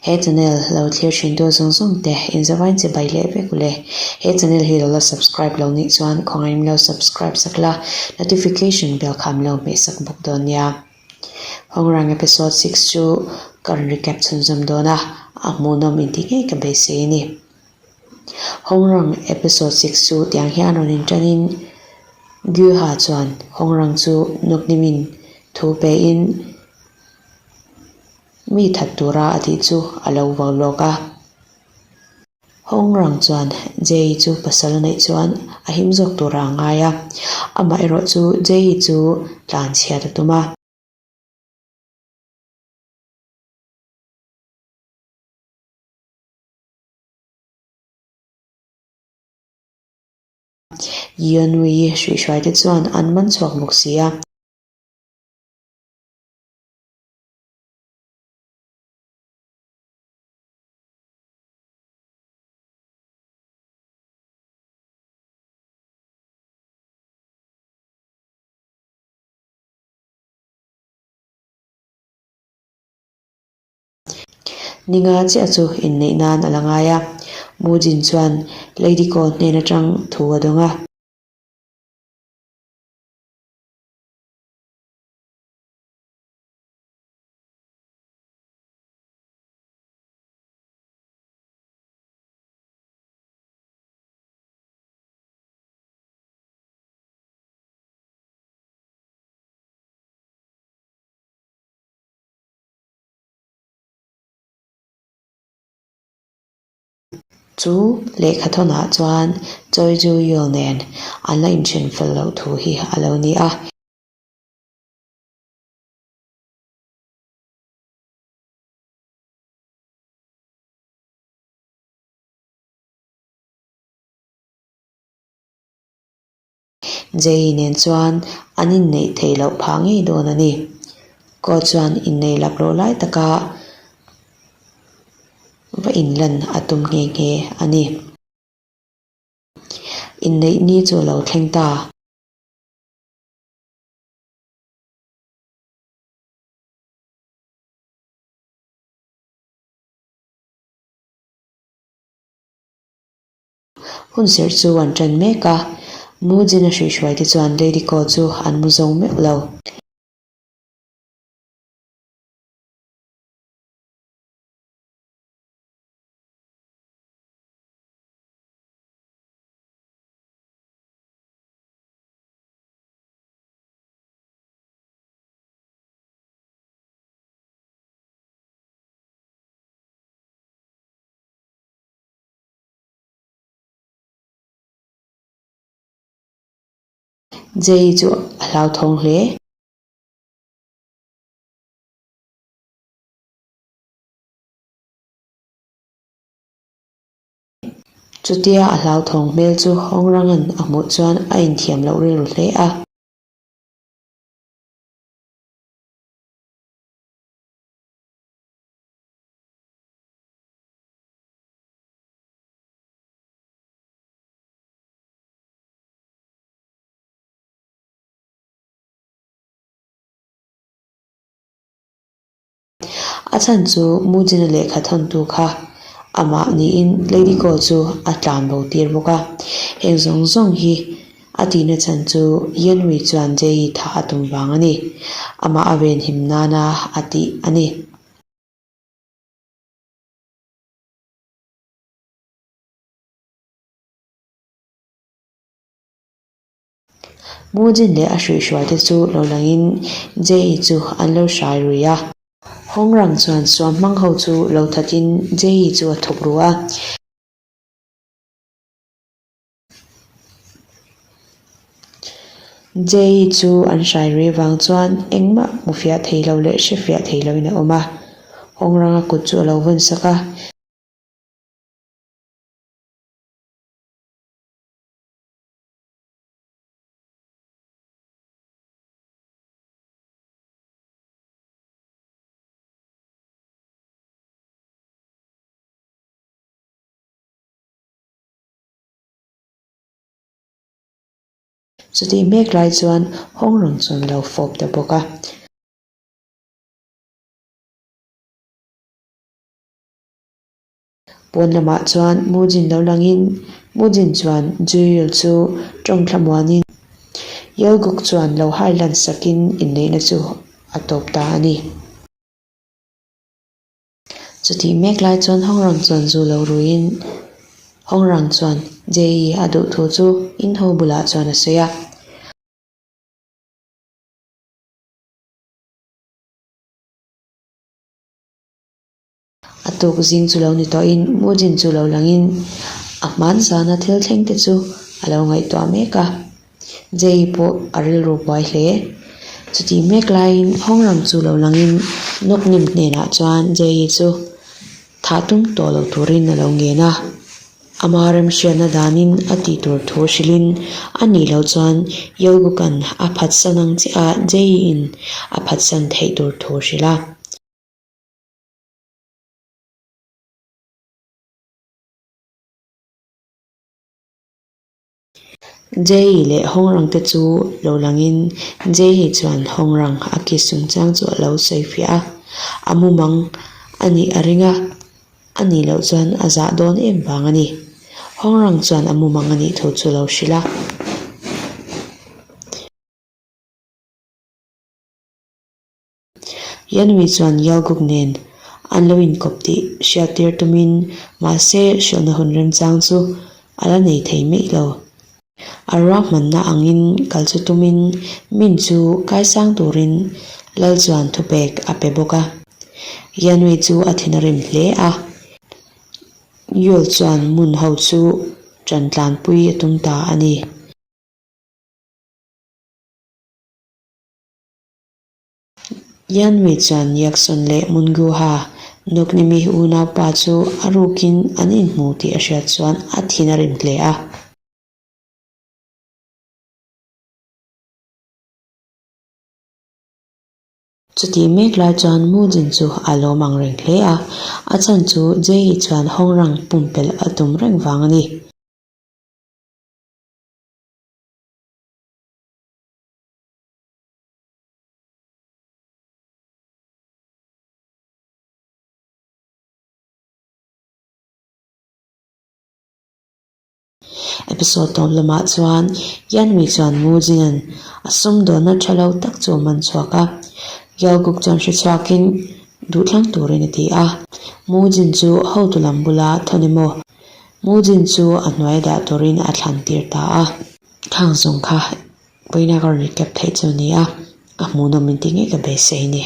He channel lo thlir thin tu zawng zawng te inzavain chibai leh vek ule. He channel hi lo la subscribe lo nih chuan khawngaih min lo subscribe sak la, notification bell kha min lo hmeh sak bawk dawn nia. Hongrang episode 6 chu ka rawn recap chhunzawm dawn a, a hmuhnawm intih ngei ka beisei a ni. Hongrang episode 6 chu tiang hian rawn inṭanin Gyuha chuan Hongrang chu nawknimin thu pein mi that tura a tih chu a lo vau lawk a. Hongrang chuan Jay chu pasal a neih chuan a him zawk tura a ngai a, amah erawh chu Jay chu tlanchhiat a tum a. Yeonui hruihhruaite chuan an man chhuak bawk si a. Ninga chiah chu inneih nan a la ngai a, Mujin chuan Lady Cole hnen atang thu a dawng a. Chu lehkhathawnah chuan Choi Ju Yul nen an la inthen fel loh thu hi a lo ni a. Jay nen chuan an inneih theih loh phah ngei dawn a ni. Ko chuan inneih laklawh lai taka va inlan a tum nghe nghe a ni. Inneih ni chu a lo thleng ta. Hun serh chu an ṭan mek a, Mujin a hruihhruai te chuan Lady Ko chu an mu zo meuh lo. Jay chu a hlauthawng hle. Chutia a hlauthawng hmel chu Hawngranga'n a hmuh chuan a inthiam loh rilru hle a. A chhan chu Mujina lehkha thawntu kha amah niin Lady Ko chu a tlan bo tir bawk a. Heng zawng zawng hi a tihna chhan chu Yenwi chuan Jay thah a tum vang a ni. Amah a venhim nana a tih a ni. Mujin leh a hruihhruaite chu lo langin Jay chu an lo hrai rui a. Hongrang chuan suam hmang ho chu lo thatin Jay chu a thawk ru a. Jay chu an hrai rui vang chuan engmah hmu fiah thei lo leh hre fiah thei loin a awm a. Hongranga kut chu a lo vawn sak a. Chutih mek lai chuan hawng rang chuan a lo fawp ta bawk a. Pawn lamah chuan Mujin lo langin Mujin chuan Juyul chu tawng thlamuanin Yelguk chuan lo hai lan sakin inneihna chu a tawp ta a ni. Chutih mek lai chuan Hongrang chuan zu lo ruiin Hongrang chuan Jay-i a duh thu chu Inho bulah chuan a sawi a. A tuk zing chu lo ni tawhin Mujin chu lo langin a hman zana thil thleng te chu a lo ngaihtuah mek a. Jay pawh a rilru buai hle. Chutih mek laiin Hongrang chu lo langin Noknim hnenah chuan Jay chu thah tum tawh lo turin a lo ngen a. Ama remhriatna danin a tih tur thu hrilhin a nih loh chuan Yelguka'n a phatsan ang chiah a Jay-in a phatsan theih tur thu hrilh a. Jay leh Hongrang te chu lo langin Jay chuan Hongrang a kiss chungchang chu a lo sawi fiah a, a mumang a nih a ring a, a nih loh chuan a zah dawn em vang a ni. Hongrang chuan a mumang a nih thu chu a lo hrilh a. Yanwi chuan Yalguk nen an lo inkawp tih hriattir tumin mahse hrilhna hun remchang chu a la nei thei meih lo. A ruahmanna angin kal chu tumin min chu kaisang turin Lal chuan thupek a pe bawk a. Yanwi chu a thin a rim hle a, Yul chuan Mun ho chu ṭan tlanpui a tum ta a ni. Yanmi chuan Yakson leh Munguha Nuknimi unaupa chu a rukin an inhmu tih a hriat chuan a thin a rim hle a. Chutih mek lai chuan Mujin chu a lawm ang reng hle a, a chhan chu Jae-i chuan Hongrang pumpelh a tum reng vang a ni. Episode tawp lamah chuan Yanmi chuan Mujin-a'n a sumdawnna tha lo tak chu a man chhuak a, Yalguk chuan hre chhuakin duhthlang turin a ti a. Mujin chu hotu lam bula thawn emaw Mujin chu a hnuai dah turin a thlan tir ta a. Khang zawng kha Vawiina ka rawn recap theih chu a ni a, a hmuhnawm min tih ngei ka beisei a ni.